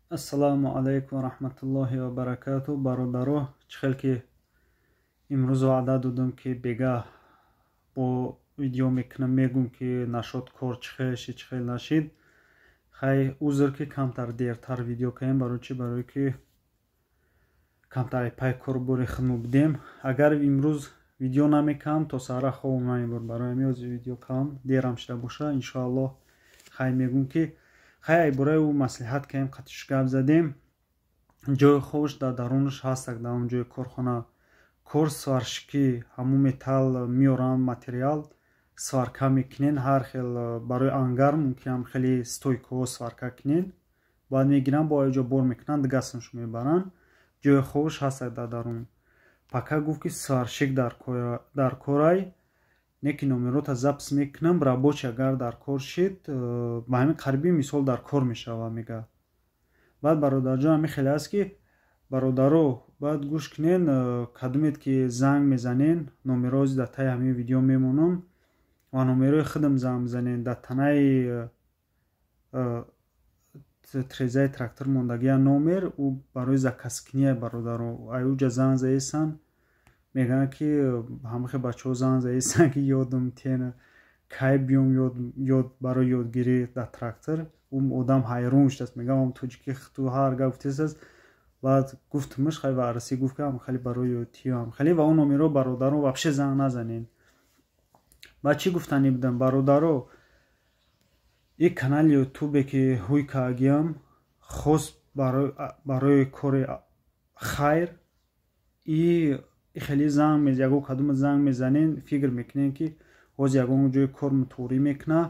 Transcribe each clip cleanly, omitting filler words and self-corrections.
Ассалому алайкум ва раҳматуллоҳи ва баракату. Бародаро, чӣ хел ки имрӯз ваъда додам, ки бегаҳ бо видео мекунам, мегӯм, ки нашод кор чӣ хел шид, чӣ хел нашид. Хай, узр, ки камтар дертар видео кардем. Барои чӣ? Барое ки камтар пай кору бори худмо будем. Агар имрӯз видео намекардам, то саҳара хобам намебурд. Барои ҳамин ҳозир видео кардам, дерам шуда боша, иншоаллоҳ. Хай, мегӯм, ки хай, ай бораи ӯ маслиҳат кардем, қатиш гап задем. Ҷои хобаш дар дарунаш ҳастак, дар он ҷои корхона. Кор сварщикӣ, ҳамун металл меоранд, материал сварка мекунен, ҳар хел барои ангар мумкин ҳам хеле стойкаҳо сварка кунен. Баъд мегиранд, бо ҷо бор мекунанд, дигасмшо мебаранд. Ҷои хобаш ҳастак дар дарун. Пока гуфт, ки сварщик дар корай, не ки номерота запись мекунам, рабочий агар дар кор шид, ба ҳамин қариби мисол дар кор мешава, мега. Баъд, бародарҷон, ҳамин хеле аст, ки бародаро, баъд гӯш кунен, кадомед ки занг мезанен, номерози дар таи ҳамин видео мемонам ва номерои худам занг мезанен. Дар танаи трезаи трактор мондагия номер, ӯ барои заказкиния. Бародаро, ай уҷа занг заесан, мегӯянд, ки ҳамахе бачаҳо занг заесан, ки ёдам тена, кай биём ёд барои ёдгирӣ дар трактор. Ӯ одам ҳайрон шудааст, мегӯям, тоҷики ту ҳар гап гуфтесааст. Баъд гуфтумаш, хай, варасӣ гуфт, ки ҳамхеле барои ёдтиам хеле. Ва он номеро, бародаро, вообще занг назанен. Баъд чӣ гуфтанӣ будам, бародаро? И канали ютубе ки ҳуй каагиям хос барои кори хайр. И хеле занг, ягон кадома занг мезанен, фикр мекунем, ки ҳозир ягон ҷои кор муторӣ мекуна,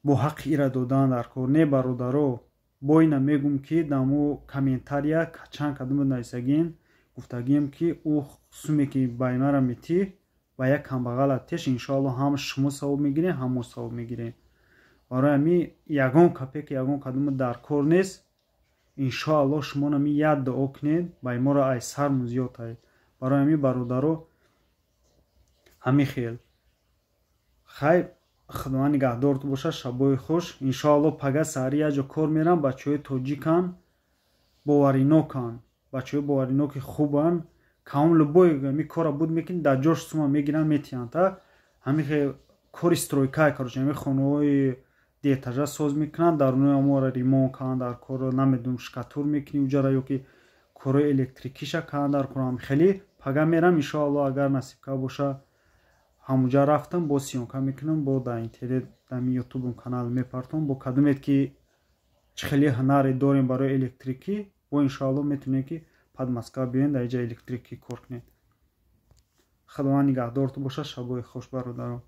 бо ҳаққи ира додан дар кор не. Бародаро, бо ина мегӯм, ки дамо комментария чанд кадома нависагин, гуфтагием, ки ӯ суме ки баймара метӣ, ба як камбағала теш, иншоалло, ҳам шумо савоб мегирем, ҳам мо савоб мегирем. Барои ҳами ягон копейка ягон кадома дар кор нест. Иншоалло, шумо нами як дуо кунед, байморо ай сармон зиёд ай. Барои ҳамин, бародаро, ҳамин хел. Хай, Худованд нигаҳдорту бошад, шабои хуш. Иншоалло, пага саҳари як ҷо кор мерам. Бачаҳои тоҷикан, бовариноканд, бачаҳои бовариноки хубанд. Каом любой ами кора буд мекунӣ, дар ҷош сума мегиранд, метиҳанд. Та ҳамин хел кори стройка, короче, ҳамин хонаҳои деэтажа соз мекунанд, дарунои аморо ремонт кунанд дар кор, намедонам, штукатур мекунӣ уҷара ё ки корҳои электрикиша кунанд дар кор. Хеле пага мерам, иншоалло, агар насибка боша, ҳамуҷа рафтам, бо съёмка мекунам, бо дар интернет, дар ютубум канал мепартом. Бо кадомед ки чӣ хеле ҳунаре дорем барои электрикӣ, бо иншоалло метавонем, ки пад Москва биёем, дар иҷа электрикӣ кор кунем. Худованд нигаҳдорту бошад, шабои хуш, бародарон.